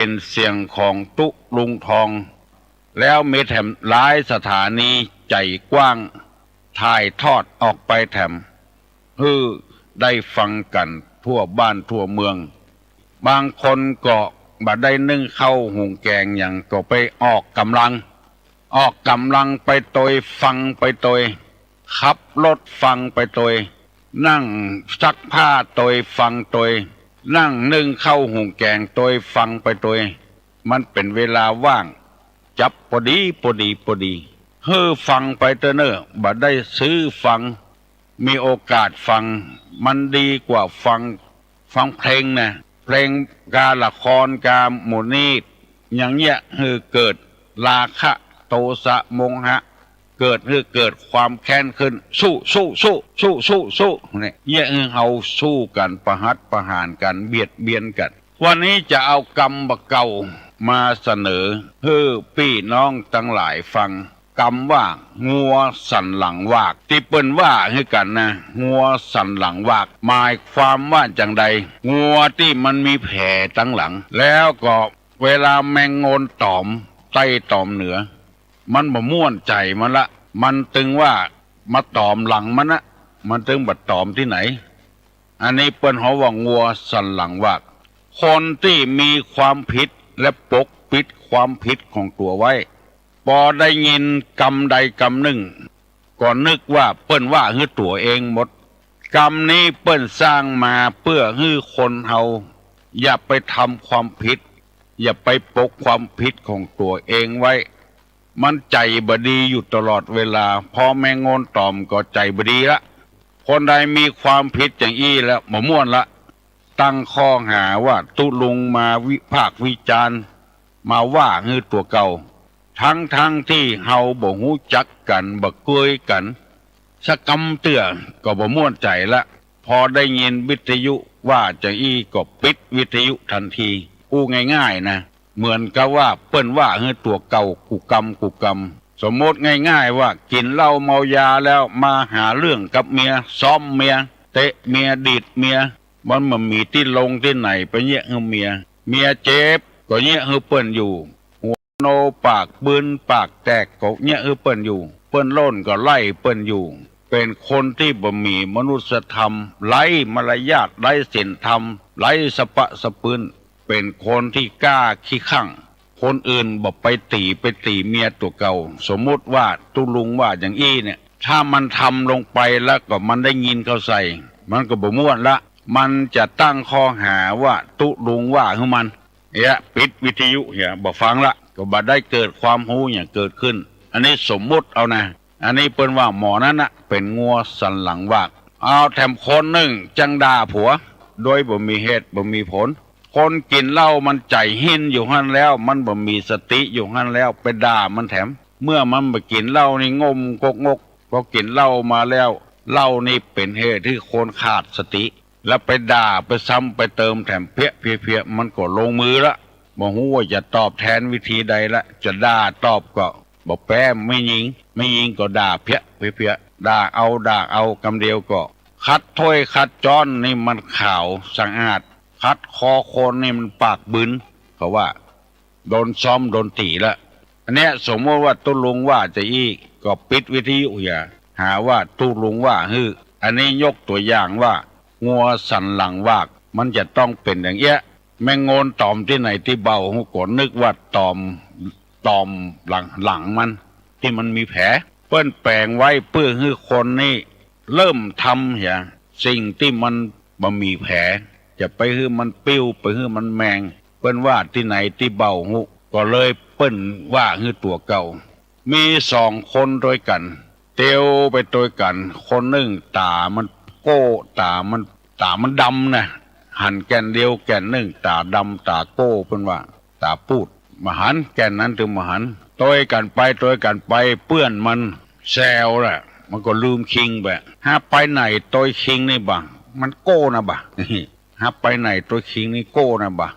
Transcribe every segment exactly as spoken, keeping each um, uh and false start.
เป๋นเสียงของตุ๊ลุงทอง แล้วมีแถมหลายสถานีใจ๋กว้าง ถ่ายทอดออกไปแถม หื้อได้ฟังกั๋นทั่วบ้านทั่วเมือง บางคนก็บ่ได้นึ่งข้าวหุงแกงหยัง ก็ไปออกก๋ำลัง ออกก๋ำลังไปตวยฟังไปตวย ขับรถฟังไปตวย นั่งซักผ้าตวยฟังตวย นั่งนึ่งข้าวหุงแกงตวยฟังไปตวย มันเป๋นเวลาว่าง จับปอดีปอดีปอดี หื้อฟังไปเต๊อะเน่อ บ่ได้ซื้อฟัง มีโอกาสฟัง มันดีกว่าฟัง ฟังเพลงนะ เพลงกาละครกาหมู่นี้ อย่างเนี้ยหื้อเกิดราคะ โทสะ โมหะ เกิดหื้อเกิดความแค้นขึ้น สู้ สู้ สู้ สู้ สู้ สู้ เนี่ย เยียะหื้อเฮาสู้กั๋น ประหัตประหารกั๋น เบียดเบียนกั๋น วันนี้จะเอากำบ่าเก่ามาเสนอหื้อปี้น้องตังหลายฟัง กำว่างัวสันหลังวาก ตี้เปิ้นว่าหื้อกั๋นนะ งัวสันหลังวาก หมายความว่าจั่งใด งัวตี้มันมีแผลตังหลัง แล้วก็เวลาแมงโงนต๋อมใต้ต๋อมเหนือ มันบ่ม่วนใจ๋มันละ มันตึงว่ามาต๋อมหลังมันนะ มันตึงบ่ต๋อมตี้ไหน อันนี้เปิ้นฮ้องว่างัวสันหลังวาก คนตี้มีความผิดและปกปิดความผิดของตั๋วไว้ ปอได้ยินกำใดกำนึ่ง ก็นึกว่าเปิ้นว่าหื้อตั๋วเองหมด กำนี้เปิ้นสร้างมาเปื้อหื้อคนเฮา อย่าไปทำความผิด อย่าไปปกความผิดของตั๋วเองไว้ มันใจ๋บ่ดีอยู่ตลอดเวลา พอแมงโงนต๋อมก็ใจ๋บ่ดีละ คนใดมีความผิดอย่างอี้แล้วบ่ม่วนละ ตั้งข้อหาว่าตุ๊ลุงมาวิพากษ์วิจารณ์ มาว่าหื้อตั๋วเก่า ทั้งๆ ตี้เฮาบ่ฮู้จักกั๋น บ่เกยกั๋นสักกำเตื้อ ก็บ่ม่วนใจ๋ละ พอได้ยินวิทยุว่าจะอี้ก็ปิดวิทยุทันที อู้ง่ายๆ นะ เหมือนกับว่าเปิ้นว่าหื้อตั๋วเก่ากู้กำกู้กำ สมมติง่ายๆ ว่ากิ๋นเหล้าเมายาแล้วมาหาเรื่องกับเมีย ซ้อมเมีย เตะเมีย ดีดเมีย มันบ่มีตี้ลงตี้ไหนไปเยียะหื้อเมีย เมียเจ็บก็เยียะหื้อเปิ้นอยู่ หัวโนปากบึนปากแตกก็เยียะหื้อเปิ้นอยู่ เปิ้นโล่นก็ไล่เปิ้นอยู่ เป๋นคนตี้บ่มีมนุษยธรรม ไร้มารยาท ไร้ศีลธรรม ไร้สะปะสะปื้น เป๋นคนตี้กล้าขี้ขั่ง คนอื่นบ่ไปตี๋ ไปตี๋เมียตั๋วเก่า สมมุติว่าตุ๊ลุงว่าอย่างอี้เนี่ย ถ้ามันทำลงไปแล้วก็มันได้ยินเข้าใส่ มันก็บ่ม่วนละ มันจะตั้งข้อหาว่าตุ๊ลุงว่าหื้อมัน เอ๊ะ ปิดวิทยุเหีย บ่ฟังละ ก็บ่ได้เกิดความฮู้หยังเกิดขึ้น อันนี้สมมุติเอานะ อันนี้เปิ้นว่าหมอนั้นน่ะ เป๋นงัวสันหลังวาก เอาแถมคนนึ่งจั้งด่าผัว โดยบ่มีเหตุบ่มีผล คนกิ๋นเหล้ามันใจ๋หิ้นอยู่หั้นแล้ว มันบ่มีสติอยู่หั้นแล้ว ไปด่ามันแถม เมื่อมันบ่กิ๋นเหล้านี่ง่มกกงก พอกิ๋นเหล้ามาแล้ว เหล้านี่เป๋นเหตุหื้อคนขาดสติ แล้วไปด่าไปซ้ำไปเติมแถมเพี้ยเพี้ยเพี้ย มันก็ลงมือละ บ่ฮู้ว่าจะตอบแทนวิธีใดละ จะด่าตอบก็บ่แป๊แม่ญิง แม่ญิงก็ด่าเพี้ยเพี้ยเพี้ย ด่าเอาด่าเอากำเดียวก็ ขัดถ้วยขัดจ๊อนนี่มันขาวสะอาด ขัดคอคนนี่มันปากบึน เขาว่า โดนซ้อมโดนตี๋ละ อันเนี้ยสมมุติว่าตุ๊ลุงว่าจะอี้ก็ปิดวิทยุเหีย หาว่าตุ๊ลุงว่าหื้อ อันนี้ยกตั๋วอย่างว่างัวสันหลังวาก มันจะต้องเป๋นอย่างเอี้ย แมงโงนต๋อมตี้ไหนตี้เบ่าฮู้ก็นึกว่าต๋อม ต๋อมหลัง หลังมัน ตี้มันมีแผล เปิ้นแป๋งไว้เปื้อหื้อคนนี่เริ่มทำเหีย สิ่งตี้มันบ่มีแผล จะไปหื้อมันปิ้ว ไปหื้อมันแมง เปิ้นว่าตี้ไหนตี้เบ่าฮู้ ก็เลยเปิ้นว่าหื้อตั๋วเก่า มีสองคนตวยกั๋น เตียวไปตวยกั๋น คนนึ่งต๋ามันโก้ ต๋ามัน ต๋ามันดำนะ หันแก่นเดียวแก่นนึ่ง ต๋าดำต๋าโก้ เปิ้นว่า ต๋าปูด บ่หัน แก่นนั้นตึงบ่หัน ตวยกั๋นไปตวยกั๋นไป เปื้อนมันแซวแหละ มันก็ลืมคิงไป หาไปไหนตวยคิงนี่บ่ะ มันโก้นะบ่ะ หาไปไหนตวยคิงนี่โก้นะบ่ะ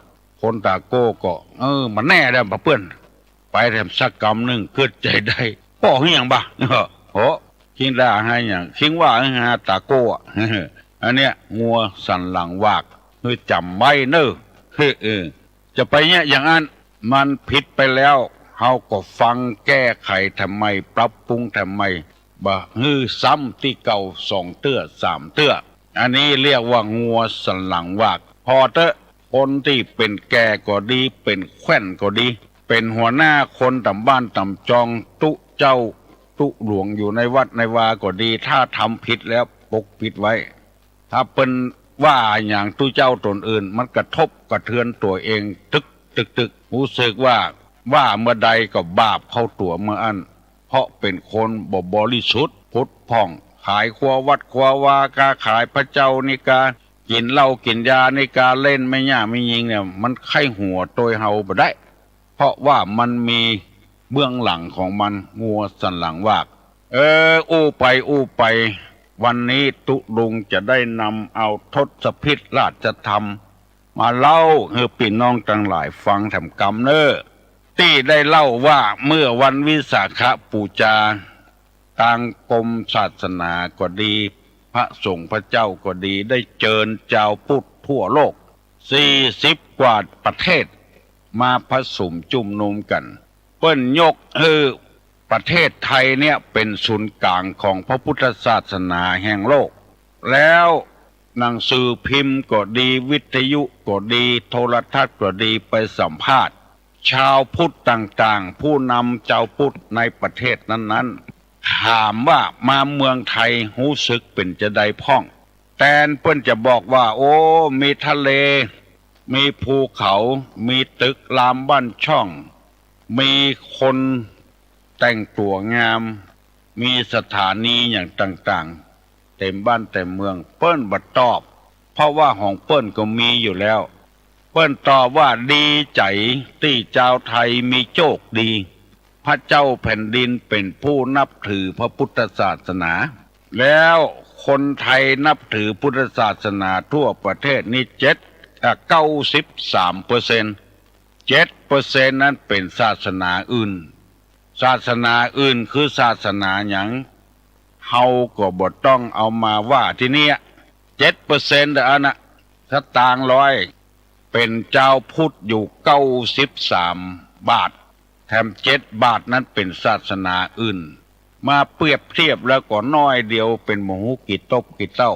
คนต๋าโก้ก็ เออ มันแน่แล้วบ่ะเปื้อน ไปแถมสักกำนึ่ง กึ๊ดใจ๋ได้ ป้อหื้อหยังบ่ะ โห คิงด่าหื้อหยัง คิงว่าหื้อหาต๋าโก้อะ อันเนี้ยงัวสันหลังวาก หื้อจ๋ำไว้เน่อ เฮ้อ เออ จะไปเยียะอย่างอั้น มันผิดไปแล้ว เฮาก็ฟังแก้ไขแถมใหม่ ปรับปรุงแถมใหม่ บ่หื้อซ้ำตี้เก่าสองเตื้อสามเตื้อ อันนี้เรียกว่างัวสันหลังวาก ผ่อเต๊อะ คนตี้เป๋นแก่ก็ดี เป๋นแคว่นก็ดี เป๋นหัวหน้าคนต๋ามบ้านต๋ามจอง ตุ๊เจ้าตุ๊หลวงอยู่ในวัดในวาก็ดี ถ้าทำผิดแล้วปกปิดไว้ ถ้าเปิ้นว่าหยังตุ๊เจ้าต๋นอื่น มันกระทบกระเทือนตั๋วเองตึกตึกตึก ฮู้สึกว่า ว่าเมื่อใดก็บาปเข้าตั๋วเมื่ออั้น เพราะเป๋นคนบ่บริสุทธิ์ผุดผ่อง ขายครัววัดครัววา ก๊าขายพระเจ้านี่กา กิ๋นเหล้ากิ๋นยานี่กา เล่นแม่หญ้าแม่ญิงเนี่ย มันใค่หัวโตยเฮาบ่ได้ เพราะว่ามันมีเบื้องหลังของมัน งัวสันหลังวาก เออ อู้ไปอู้ไป วันนี้ตุ๊ลุงจะได้นำเอาทศพิธราชธรรม มาเล่าหื้อปี้น้องตังหลายฟังแถมกำเน่อ ตี้ได้เล่าว่าเมื่อวันวิสาขบูชา ตางกรมศาสนาก็ดี พระสงฆ์พระเจ้าก็ดี ได้เจิญจาวพุทธทั่วโลก สี่สิบกว่าประเทศ มาผสมจุมนุมกั๋น เปิ้นยกหื้อประเทศไทยเนี่ยเป๋นศูนย์ก๋างของพระพุทธศาสนาแห่งโลก แล้วหนังสือพิมพ์ก็ดี วิทยุก็ดี โทรทัศน์ก็ดี ไปสัมภาษณ์ชาวพุทธต่างๆ ผู้นำจาวพุทธในประเทศนั้นๆ ถามว่ามาเมืองไทยฮู้สึกเป๋นจาใดพ่อง แตนเปิ้นจะบอกว่า โอ้ มีทะเล มีภูเขา มีตึกรามบ้านช่อง มีคนแต่งตั๋วงาม มีสถานีอย่างต่างๆ เต็มบ้านเต็มเมือง เปิ้นบ่ตอบ เพราะว่าของเปิ้นก็มีอยู่แล้ว เปิ้นตอบว่า ดีใจ๋ตี้จาวไทยมีโจคดี พระเจ้าแผ่นดินเป๋นผู้นับถือพระพุทธศาสนา แล้วคนไทยนับถือพุทธศาสนาทั่วประเทศนี่เจ็ด อ่ะ เก้าสิบสามเปอร์เซ็นต์ เจ็ดเปอร์เซ็นต์นั้นเป๋นศาสนาอื่น ศาสนาอื่นคือศาสนาหยัง เฮาก็บ่ต้องเอามาว่าตี้เนี่ย เจ็ดเปอร์เซ็นต์เด้ออั้นน่ะ สตางค์ร้อย เป๋นจาวพุทธอยู่เก้าสิบสามบาท แถมเจ็ดบาทนั้นเป๋นศาสนาอื่น มาเปรียบเทียบแล้วก็น้อยเดียว เป๋นบ่ฮู้กี่ตบกี่เต้า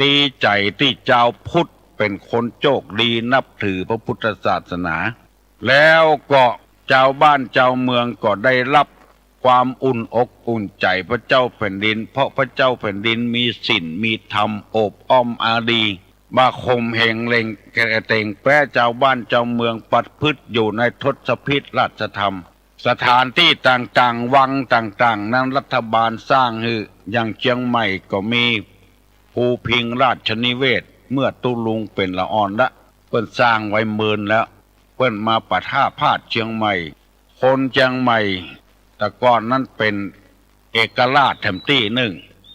ดีใจ๋ตี้จาวพุทธเป๋นคนโจคดีนับถือพระพุทธศาสนา แล้วก็จาวบ้านจาวเมืองก็ได้รับความอุ่นอกอุ่นใจ๋พระเจ้าแผ่นดิน เพราะพระเจ้าแผ่นดินมีศีลมีธรรมโอบอ้อมอารี บ่ข่มเหงเล็งเกรงแป๊ จาวบ้านจาวเมืองประพฤติอยู่ในทศพิธราชธรรม สถานตี้ต่างๆ วังต่างๆ นั้นรัฐบาลสร้างหื้อ อย่างเจียงใหม่ก็มีภูพิงค์ราชนิเวศน์ เมื่อตุ๊ลุงเป๋นละอ่อนละ เปิ้นสร้างไว้เมินแล้ว เปิ้นมาประทาภาสเจียงใหม่ คนเจียงใหม่แต่ก่อนนั้นเป๋นเอกราชแถมตี้นึ่ง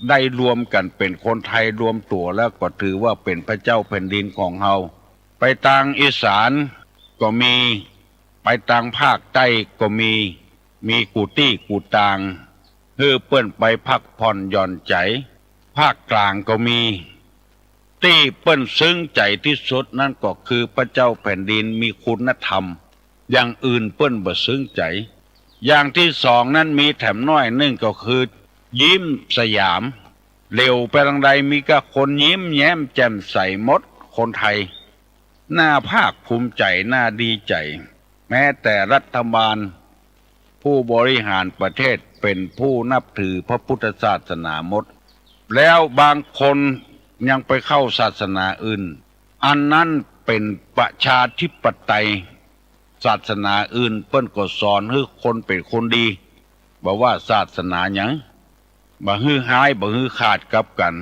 ได้รวมกั๋นเป๋นคนไทยรวมตั๋วแล้วก็ถือว่าเป๋นพระเจ้าแผ่นดินของเฮา ไปตางอีสานก็มี ไปตางภาคใต้ก็มี มีกู้ตี้กู้ตาง หื้อเปิ้นไปพักผ่อนหย่อนใจ๋ ภาคกลางก็มี ตี้เปิ้นซึ้งใจ๋ตี้สุดนั้นก็คือพระเจ้าแผ่นดินมีคุณธรรม อย่างอื่นเปิ้นบ่ซึ้งใจ๋ อย่างตี้สองนั้นมีแถมน้อยนึ่งก็คือยิ้มสยาม เหลียวไปตางใดมีก้าคนยิ้มแย้มแจ่มใสหมด คนไทย น่าภาคภูมิใจ๋ น่าดีใจ๋ แม้แต่รัฐบาล ผู้บริหารประเทศเป๋นผู้นับถือพระพุทธศาสนาหมด แล้วบางคนยังไปเข้าศาสนาอื่น อันนั้นเป๋นประชาธิปไตย ศาสนาอื่นเปิ้นก็สอนหื้อคนเป๋นคนดี บ่ว่าศาสนาหยัง บ่หื้อฮ้าย บ่หื้อขาดกับกั๋น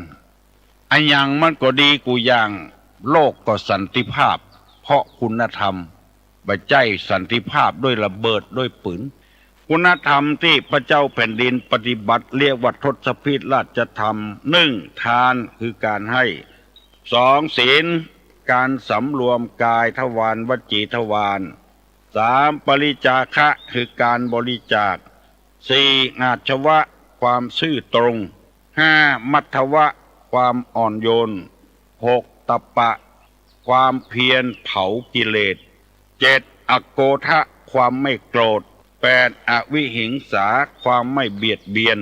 อะหยังมันก็ดีกู้อย่าง โลกก็สันติภาพ เพราะคุณธรรม บ่ใจ้สันติภาพด้วยระเบิดด้วยปืน คุณธรรมตี้พระเจ้าแผ่นดินปฏิบัติเรียกว่าทศพิธราชธรรม นึ่ง ทานคือการให้ สอง ศีล การสำรวมกายทวารวจีทวาร สาม ปริจาคะคือการบริจาค สี่ อาชวะ ความซื่อตรง ห้า มัทวะ ความอ่อนโยน หก ตัปปะ ความเพียรเผากิเลส เจ็ด อโกธะ ความไม่โกรธ แปด อวิหิงสา ความไม่เบียดเบียน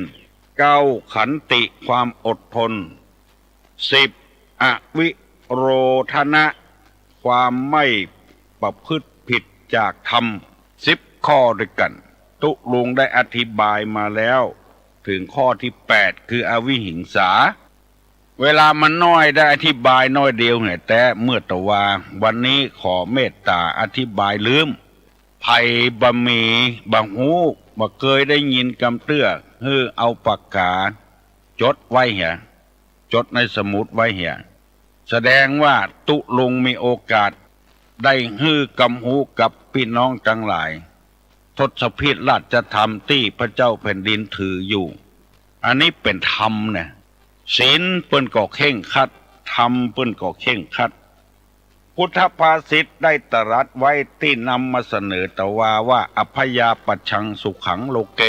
เก้า ขันติ ความอดทน สิบ อวิโรธนะ ความไม่ประพฤติผิดจากธรรม สิบข้อด้วยกั๋น ตุ๊ลุงได้อธิบายมาแล้ว เถิงข้อตี้แปด คืออวิหิงสา เวลามันน้อย ได้อธิบายน้อยเดียวแหม แต่เมื่อตะวา วันนี้ขอเมตต๋าอธิบายลืม ใผบ่มี บ่ฮู้ บ่เกยได้ยินกำเตื้อ หื้อเอาปากก๋าจ๋ดไว้เหีย จ๋ดในสมุดไว้เหีย แสดงว่าตุ๊ลุงมีโอกาสได้หื้อกำฮู้กับปี้น้องตังหลาย ทศพิธราชธรรมตี้พระเจ้าแผ่นดินถืออยู่ อันนี้เป๋นธรรมเนี่ย ศีลเปิ้นก็เคร่งครัด ธรรมเปิ้นก็เคร่งครัด พุทธภาษิตได้ตรัสไว้ตี้นำมาเสนอตะวาว่า อัพพยาปัชชังสุขังโลเก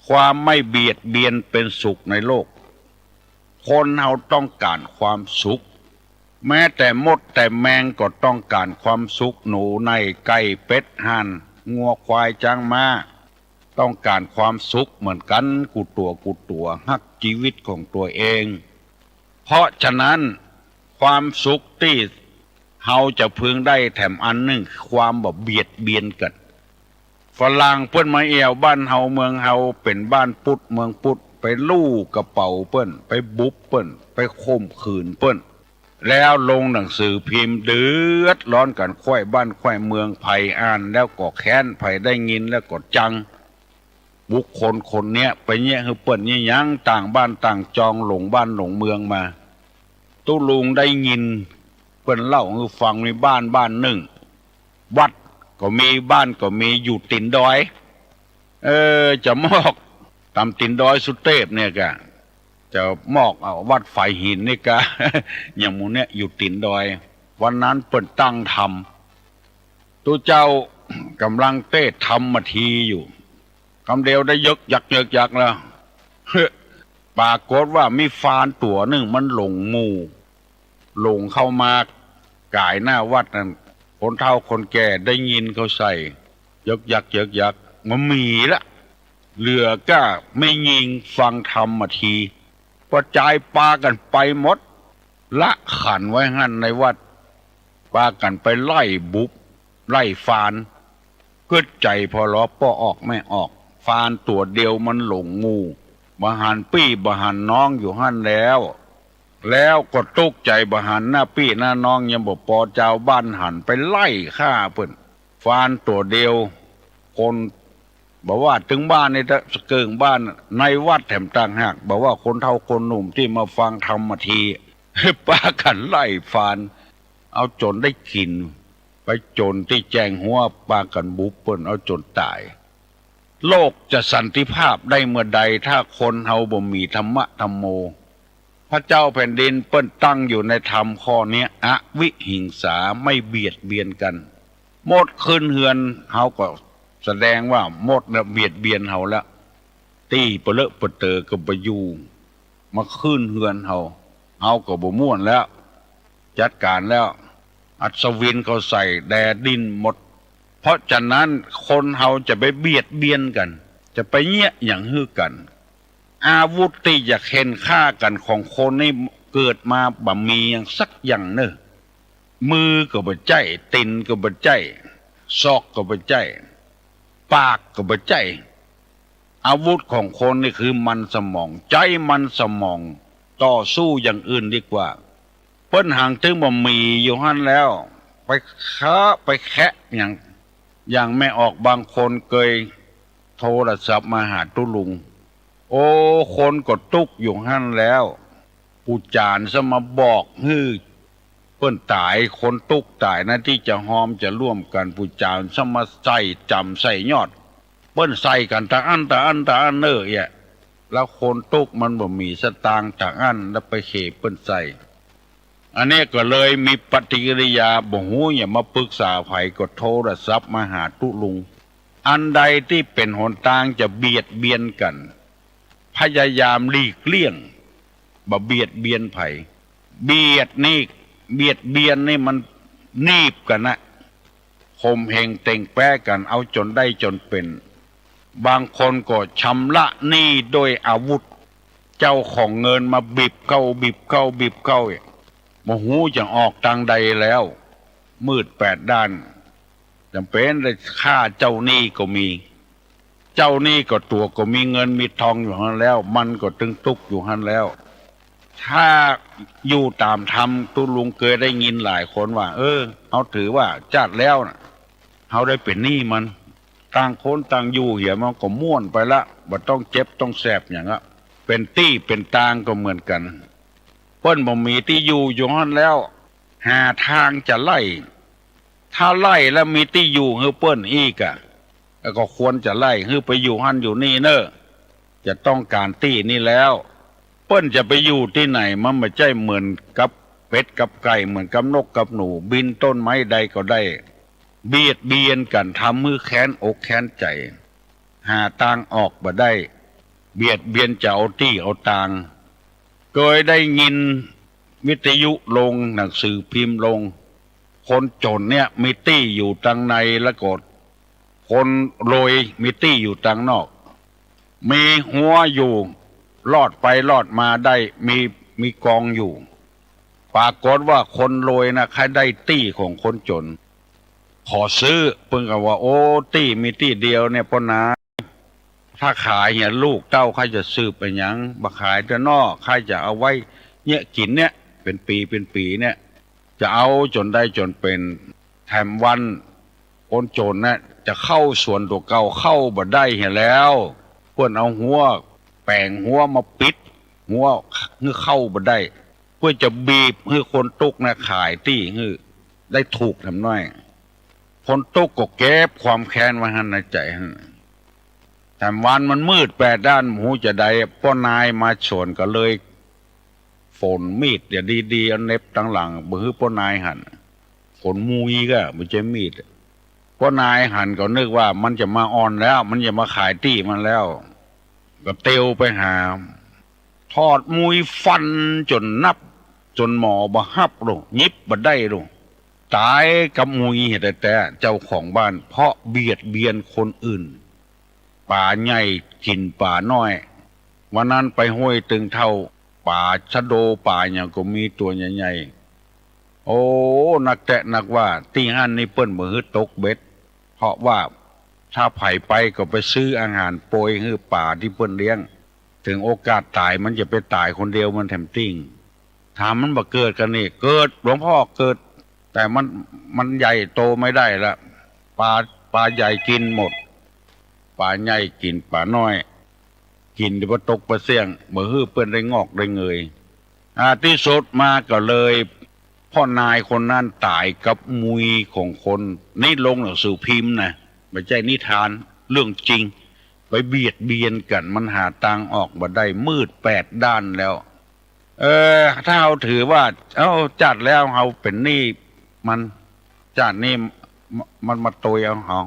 ความไม่เบียดเบียนเป๋นสุขในโลก คนเฮาต้องก๋านความสุข แม้แต่มดแต่แมงก็ต้องก๋านความสุข หนูไน่ไก่เป็ดห่านงัวควายจ๊างม้า ต้องก๋านความสุขเหมือนกั๋นกู้ตั๋วกู้ตั๋ว ฮักจีวิตของตั๋วเอง เพราะฉะนั้นความสุขตี้เฮาจะพึงได้แถมอันนึ่ง ความบ่เบียดเบียนกั๋น ฝรั่งเปิ้นมาแอ่วบ้านเฮาเมืองเฮา เป๋นบ้านปุดเมืองปุด ไปลู่กระเป๋าเปิ้น ไปบุบเปิ้น ไปข่มขืนเปิ้น แล้วลงหนังสือพิมพ์ เดือดร้อนกั๋น ใคว่บ้านใคว่เมือง ใผอ่านแล้วก็แค้น ใผได้ยินแล้วก็จัง บุคคลคนเนี้ยไปเยียะหื้อเปิ้นเยียะยัง ต่างบ้านต่างจอง หลงบ้านหลงเมืองมา ตุ๊ลุงได้ยินเปิ้นเล่าหื้อฟัง มีบ้านบ้านนึ่ง วัดก็มี บ้านก็มี อยู่ตี๋นดอย เออ จะมอกต๋ามตี๋นดอยสุเตพเนี่ยกะ จะมอก เอ่อ วัดฝายหินนี่กะ อย่างหมู่เนี้ยอยู่ตี๋นดอย วันนั้นเปิ้นตั้งธรรม ตุ๊เจ้าก่ำลังเตศน์ธรรมมาทีอยู่ กำเดียวได้เยิกยักเยิกยักแล้ว ปรากฏว่ามีฟานตั๋วนึ่งมันหลงหมู่ หลงเข้ามาก๋ายหน้าวัดนั่น คนเฒ่าคนแก่ได้ยินเขาใส่ เยิกยักเยิกยัก บ่มีละ เหลือก้าแม่ญิงฟังธรรมมาที กระจายปากั๋นไปหมด ละขันไว้หั้นในวัด ปากั๋นไปไล่บุบ ไล่ฟาน กึ๊ดใจ๋ผ่อลอป้อออกแม่ออก ฟานตั๋วเดียวมันหลงหมู่ บ่หันปี้บ่หันน้องอยู่หั้นแล้ว แล้วก็ตุ๊กใจ๋บ่หันหน้าปี้หน้าน้อง ยังบ่ปอ จาวบ้านหันไปไล่ฆ่าเปิ้น ฟานตั๋วเดียว คน บ่ว่าตึงบ้านนี่เต๊อะ สะเกิ่งบ้าน ในวัดแถมต่างหาก บ่ว่าคนเฒ่าคนหนุ่มตี้มาฟังธรรมมาที ปากั๋นไล่ฟาน เอาจ๋นได้กิ๋น ไปจ๋นตี้แจ้งฮัว ปากั๋นบุบเปิ้น เอาจ๋นต๋าย โลกจะสันติภาพได้เมื่อใด ถ้าคนเฮาบ่มีธรรมะธัมโม พระเจ้าแผ่นดินเปิ้นตั้งอยู่ในธรรมข้อเนี้ย อวิหิงสา ไม่เบียดเบียนกั๋น มดขึ้นเฮือนเฮาก็แสดงว่ามดน่ะเบียดเบียนเฮาแล้ว ตี้ปะเลอะปะเต๋อก็บ่อยู่ มาขึ้นเฮือนเฮา เฮาก็บ่ม่วนแล้ว จัดก๋านแล้ว อัศวินเขาใส่แดดิ้นหมด เพราะฉะนั้นคนเฮาจะไปเบียดเบียนกั๋น จะไปเยียะหยังหื้อกั๋น อาวุธตี้จะเข่นฆ่ากั๋นของคนนี่เกิดมาบ่มีหยังสักอย่างเน่อ มือก็บ่ใจ๊ ตี๋นก็บ่ใจ๊ ศอกก็บ่ใจ๊ ปากก็บ่ใจ๊ อาวุธของคนนี่คือมันสมอง ใจ๊มันสมอง ต่อสู้อย่างอื่นดีกว่า เปิ้นหางตึงบ่มีอยู่หั้นแล้ว ไปคะไปแคะหยัง อย่างแม่ออกบางคนเกยโทรศัพท์มาหาตุ๊ลุง โอ้ คนก็ตุ๊กอยู่หั้นแล้ว ปู่จ๋ารย์ซ้ำมาบอกหื้อเปิ้นต๋าย คนตุ๊กต๋ายนะ ตี้จะฮอมจะร่วมกั๋น ปู่จ๋ารย์ซ้ำมาใส่จ๋ำใส่ยอด เปิ้นใส่กั๋นตะอั้นตะอั้นตะอั้นเน่อเอี้ย แล้วคนตุ๊กมันบ่มีสตางค์ตะอั้น แล้วไปเขเปิ้นใส่ อันนี้ก็เลยมีปฏิกิริยาบ่ฮู้หยังมาปรึกษาใผ ก็โทรศัพท์มาหาตุ๊ลุง อันใดตี้เป๋นหนตางจะเบียดเบียนกั๋น พยายามหลีกเลี่ยง บ่เบียดเบียนใผ เบียดนี่ เบียดเบียนนี่มันหนีบกั๋นนะ ข่มเหงเต่งแป๊กั๋น เอาจ๋นได้จ๋นเป๋น บางคนก็ชำระหนี้ด้วยอาวุธ เจ้าของเงินมาบีบเข้า บีบเข้า บีบเข้า บ่ฮู้จะออกตางใดแล้ว มืดแปดด้าน จ๋ำเป๋นได้ฆ่าเจ้าหนี้ก็มี เจ้าหนี้ก็ตั๋วก็มีเงินมีทองอยู่หั้นแล้ว มันก็ตึงตุ๊กข์อยู่หั้นแล้ว ถ้าอยู่ต๋ามธรรม ตุ๊ลุงเกยได้ยินหลายคนว่า เออ เฮาถือว่าจ๊าดแล้วน่ะ เฮาได้เป๋นหนี้มัน ต่างคนต่างอยู่เหีย มันก็ม่วนไปละ บ่ต้องเจ็บต้องแสบหยังอะ เป๋นตี้เป๋นตางก็เหมือนกั๋น เปิ้นบ่มีตี้อยู่อยู่หั้นแล้ว หาตางจะไล่ ถ้าไล่แล้วมีตี้อยู่หื้อเปิ้นอีกอะ แล้วก็ควรจะไล่หื้อไปอยู่หั้นอยู่นี่เน่อ จะต้องก๋านตี้นี้แล้ว เปิ้นจะไปอยู่ตี้ไหน มันบ่ใจ้เหมือนกับเป็ดกับไก่ เหมือนกับนกกับหนู บินต้นไม้ใดก็ได้ เบียดเบียนกั๋น ทำหื้อแค้นอกแค้นใจ๋ หาตางออกบ่ได้ เบียดเบียนจะเอาตี้เอาตาง เกยได้ยินวิทยุลง หนังสือพิมพ์ลง คนจ๋นเนี่ยมีตี้อยู่ตางใน แล้วก็คนรวยมีตี้อยู่ตางนอก มีฮั้วอยู่ ลอดไปลอดมาได้ มี มีกองอยู่ ปรากฏว่าคนรวยนะ ใค่ได้ตี้ของคนจ๋น ขอซื้อ เปิ้นก็ว่า โอ้ ตี้มีตี้เดียวเนี่ยป้อนาย ถ้าขายเนี่ยลูกเต้าใค่จะสืบไปหยัง บ่ขายเต๊อะเนาะ ใค่จะเอาไว้เนี่ยกิ๋นเนี่ย เป๋นปี๋เป๋นปี๋เนี่ย จะเอาจ๋นได้จ๋นเป๋น แถมวันคนจ๋นน่ะจะเข้าสวนตั๋วเก่าเข้าบ่ได้เหียแล้ว เปิ้นเอาฮั้ว แป๋งฮั้วมาปิด ฮั้วหื้อเข้าบ่ได้ เปื้อจะบีบหื้อคนตุ๊กข์น่ะขายตี้หื้อได้ถูกแถมหน้อย คนตุ๊กข์ก็เก็บความแค้นไว้หั้นในใจ๋หั้น แถมวันมันมืดแปดด้าน บ่ฮู้จะใด ป้อนายมาสวนก็เลย ฝนมีดเดี่ยวดีๆ เอาเหน็บตังหลัง บ่หื้อป้อนายหัน ฝนมุยก็บ่ใจ้มีด ป้อนายหันก็นึกว่ามันจะมาอ่อนแล้ว มันจะมาขายตี้มันแล้ว ก็เตียวไปหา ถอดมุยฟันจ๋นนับ จ๋นหมอบ่ฮับลูก หยิบบ่ได้ลูก ต๋ายกับมุยแต๊ๆ เจ้าของบ้าน เพราะเบียดเบียนคนอื่น ป๋าใหญ่กิ๋นป๋าน้อย วันนั้นไปห้วยตึงเถ้า ป๋าชะโดป๋าหยังก็มีตั๋วใหญ่ๆ โอ้ นักแต๊นักว่า ตี้หั้นนี่เปิ้นบ่หื้อตกเบ็ด เพราะว่าถ้าใผไปก็ไปซื้ออาหารโปยหื้อป๋าตี้เปิ้นเลี้ยง เถิงโอกาสต๋ายมันจะไปต๋ายคนเดียวมันแถมติ่ง ถามมันบ่เกิดกั๋นนี่ เกิด หลวงพ่อเกิด แต่มัน มันใหญ่โตไม่ได้ละ ป๋า ป๋าใหญ่กิ๋นหมด ป๋าใหญ่กิ๋นป๋าน้อย กิ๋นแต่ปลาตกปลาเสี้ยง บ่หื้อเปิ้นได้งอกได้เงย อ่า ตี้สุดมาก็เลย ป้อนายคนนั้นต๋ายกับมุยของคน นี่ลงหนังสือพิมพ์นะ บ่ใจ้นิทาน เรื่องจริง ไปเบียดเบียนกั๋น มันหาตางออกบ่ได้ มืดแปดด้านแล้ว เออ ถ้าเฮาถือว่า เอ้า จ๊าดแล้วเฮาเป๋นหนี้มัน จ๊าดนี้ม- มันมาตวยเอาเฮา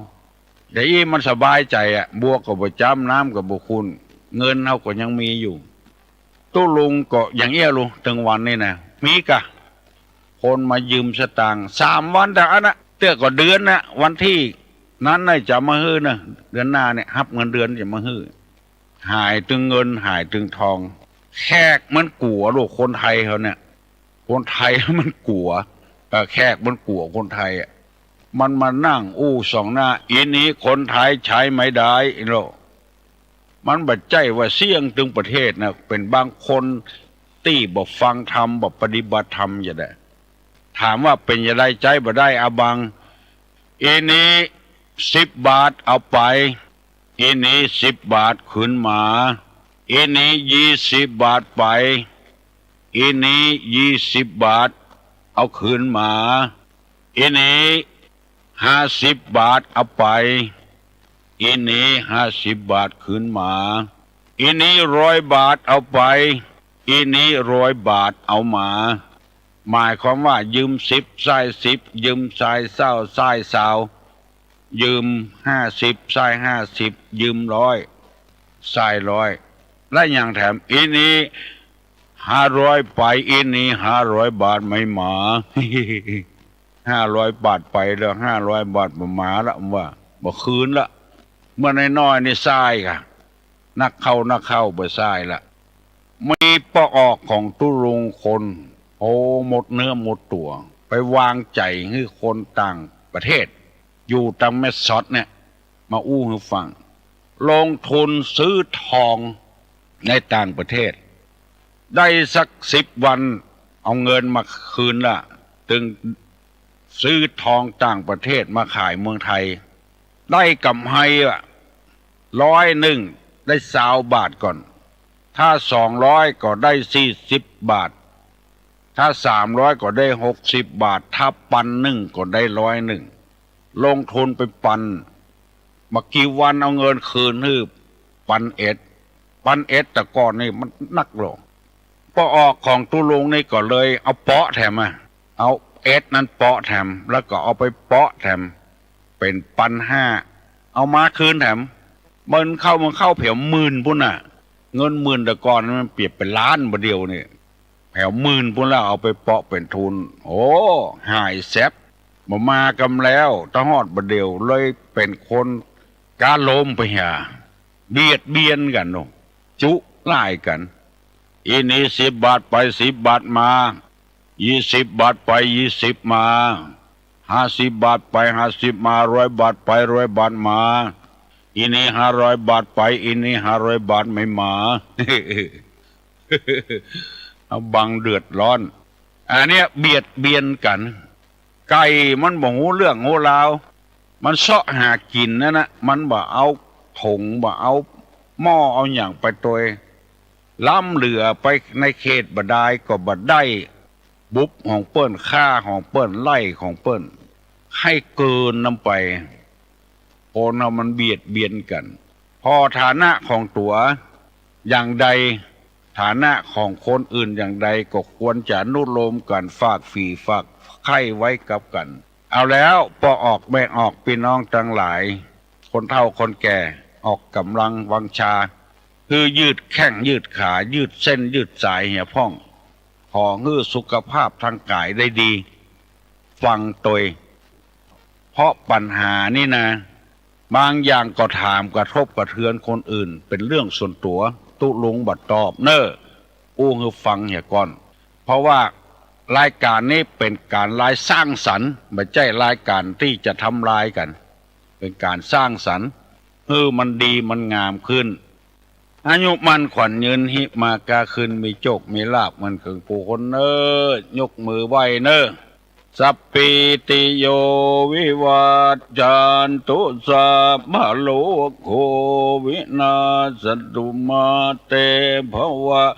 แต่อี้มันสบายใจ๋อะ บัวก็บ่จ๊ำ น้ำก็บ่ขุ่น เงินเฮาก็ยังมีอยู่ ตุ๊ลุงก็ยังเอี้ยลู เถิงวันนี้นะ มีก่ะ คนมายืมสตางค์ สามวันแต่อันนะ เตื้อก็เดือนนะ วันตี้นั้นน่ะจะมาหื้อนะ เดือนหน้าเนี่ย ฮับเงินเดือนจะมาหื้อ หายตึงเงิน หายตึงทอง แขกมันกั๋วลูก คนไทยเฮาเนี่ย คนไทยมันกั๋ว เอ่อ แขกมันกั๋วคนไทยอะ มันมานั่งอู้ส่องหน้า อีนี้คนไทยใช้ไม่ได้ อีโล มันบ่ใจ้ว่าเสี้ยงตึงประเทศนะ เป๋นบางคนตี้บ่ฟังธรรม บ่ปฏิบัติธรรมจะได้ ถามว่าเป๋นจะใดใจ๊บ่ได้ อาบัง อีนี้สิบบาทเอาไป อีนี้สิบบาทคืนมา อีนี้ยี่สิบบาทไป อีนี้ยี่สิบบาทเอาคืนมา อีนี้ห้าสิบบาทเอาไป อีนี้ห้าสิบบาทคืนมา อีนี้ร้อยบาทเอาไป อีนี้ร้อยบาทเอามา หมายความว่ายืมสิบ ใซ้สิบ ยืมใซ้เศร้า ใซ้ซาว ยืมห้าสิบ ใซ้ห้าสิบ ยืมร้อย ใซ้ร้อย และยังแถม อีนี้ห้าร้อยไป อีนี้ห้าร้อยบาทไม่มา ห้าร้อยบาทไปแล้ว ห้าร้อยบาทบ่มาละ มันว่า บ่คืนละ เมื่อน้อยๆ นี่ส่ายก่ะ นักเข้า นักเข้า บ่ส่ายละ มีป้อออกของตุ๊ลุงคน โอ้ หมดเนื้อหมดตั๋ว ไปวางใจ๋หื้อคนต่างประเทศ อยู่ตางแม่สอดเนี่ย มาอู้หื้อฟัง ลงทุนซื้อทองในต่างประเทศ ได้สักสิบวัน เอาเงินมาคืนละ ตึงซื้อทองต่างประเทศมาขายเมืองไทย ได้ก๋ำไรอะ ร้อยนึ่ง ได้ซาวบาทก่อน ถ้าสองร้อยก็ได้สี่สิบบาท ถ้าสามร้อยก็ได้หกสิบบาท ถ้าปันนึ่งก็ได้ร้อยนึ่ง ลงทุนไปปัน บ่กี่วันเอาเงินคืนหื้อปันเอ็ด ปันเอ็ดแต่ก่อนนี่มันนักลง ป้อออกของตุ๊ลุงนี่ก็เลยเอาเปาะแถมอะ เอาเอ็ดนั้นเปาะแถม แล้วก็เอาไปเปาะแถม เป๋นปันห้า เอามาคืนแถม มันเข้า มันเข้าแผวหมื่นปู้นน่ะ เงินหมื่นแต่ก่อนมันเปรียบเป๋นล้านบ่าเดี่ยวนี่ แผวหมื่นปู้นแล้วเอาไปเปาะเป๋นทุน โอ้ หายแซบ บ่มากำแล้ว ตะฮอดบ่าเดี่ยวเลยเป๋นคนก้าลมไปหา เบียดเบียนกั๋นเนาะ จุร้ายกั๋น อี้นี้สิบบาทไปสิบบาทมา ยี่สิบบาทไปยี่สิบมา ห้าสิบบาทไปห้าสิบมา ร้อยบาทไปร้อยบาทมา อี้นี้ห้าร้อยบาทไป อี้นี้ห้าร้อยบาทไม่มา เอาบังเดือดร้อน อันเนี้ยเบียดเบียนกั๋น ไก่มันบ่ฮู้เรื่องฮู้ราว มันเซาะหากิ๋นนั่นนะ มันบ่เอาถุง บ่เอาหม้อเอาหยังไปตวย ล้ำเหลือไปในเขตบ่ดายก็บ่ได้ บุบของเปิ้น ข้าของเปิ้น ไล่ของเปิ้น ให้เกินนำไป คนเฮามันเบียดเบียนกั๋น ผ่อฐานะของตั๋วอย่างใด ฐานะของคนอื่นอย่างใด ก็ควรจะอนุโลมกั๋น ฝากฝี่ฝากไข้ไว้กับกั๋น เอาแล้ว ป้อออกแม่ออก ปี้น้องตังหลาย คนเฒ่าคนแก่ ออกก๋ำลังวังชา หื้อยืดแข้งยืดขา ยืดเส้นยืดสายเหียพ่อง ขอหื้อสุขภาพทางก๋ายได้ดี ฟังตวย เพราะปัญหานี่นะ บางอย่างก็ถามกระทบกระเทือนคนอื่น เป๋นเรื่องส่วนตั๋ว ตุ๊ลุงบ่ตอบเน่อ อู้หื้อฟังเหียก่อน เพราะว่ารายก๋านนี้เป๋นก๋านรายสร้างสรรค์ บ่ใจ้รายก๋านตี้จะทำลายกั๋น เป๋นก๋านสร้างสรรค์ หื้อมันดีมันงามขึ้น อายุมั่นขวัญยืน หิมาก้าขึ้น มีโจคมีลาภเหมือนเกิ่งผู้คนเน่อ ยกมือไหว้เน่อ สัพพีติโยวิวัชชันตุ สัพพะโรโควินาสสะตุ มาเตภะวัต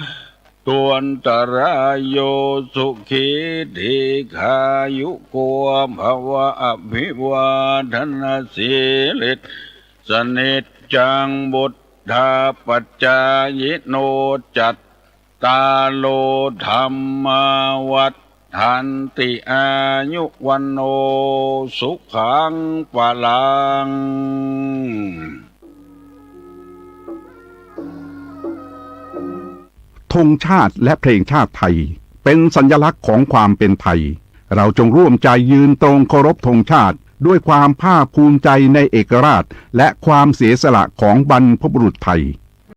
ตุอันตะราโย สุขีทีฆายุโกภะวะ อะภิวาทะนะสีลิสสะนิจจัง วุฑฒาปะจายิโน จัตตาโรธัมมา วัฑฒันติ อายุวัณโณ สุขัง พะลัง ธงชาติและเพลงชาติไทย เป็นสัญลักษณ์ของความเป็นไทย เราจงร่วมใจยืนตรงเคารพธงชาติ ด้วยความภาคภูมิใจในเอกราช และความเสียสละของบรรพบุรุษไทย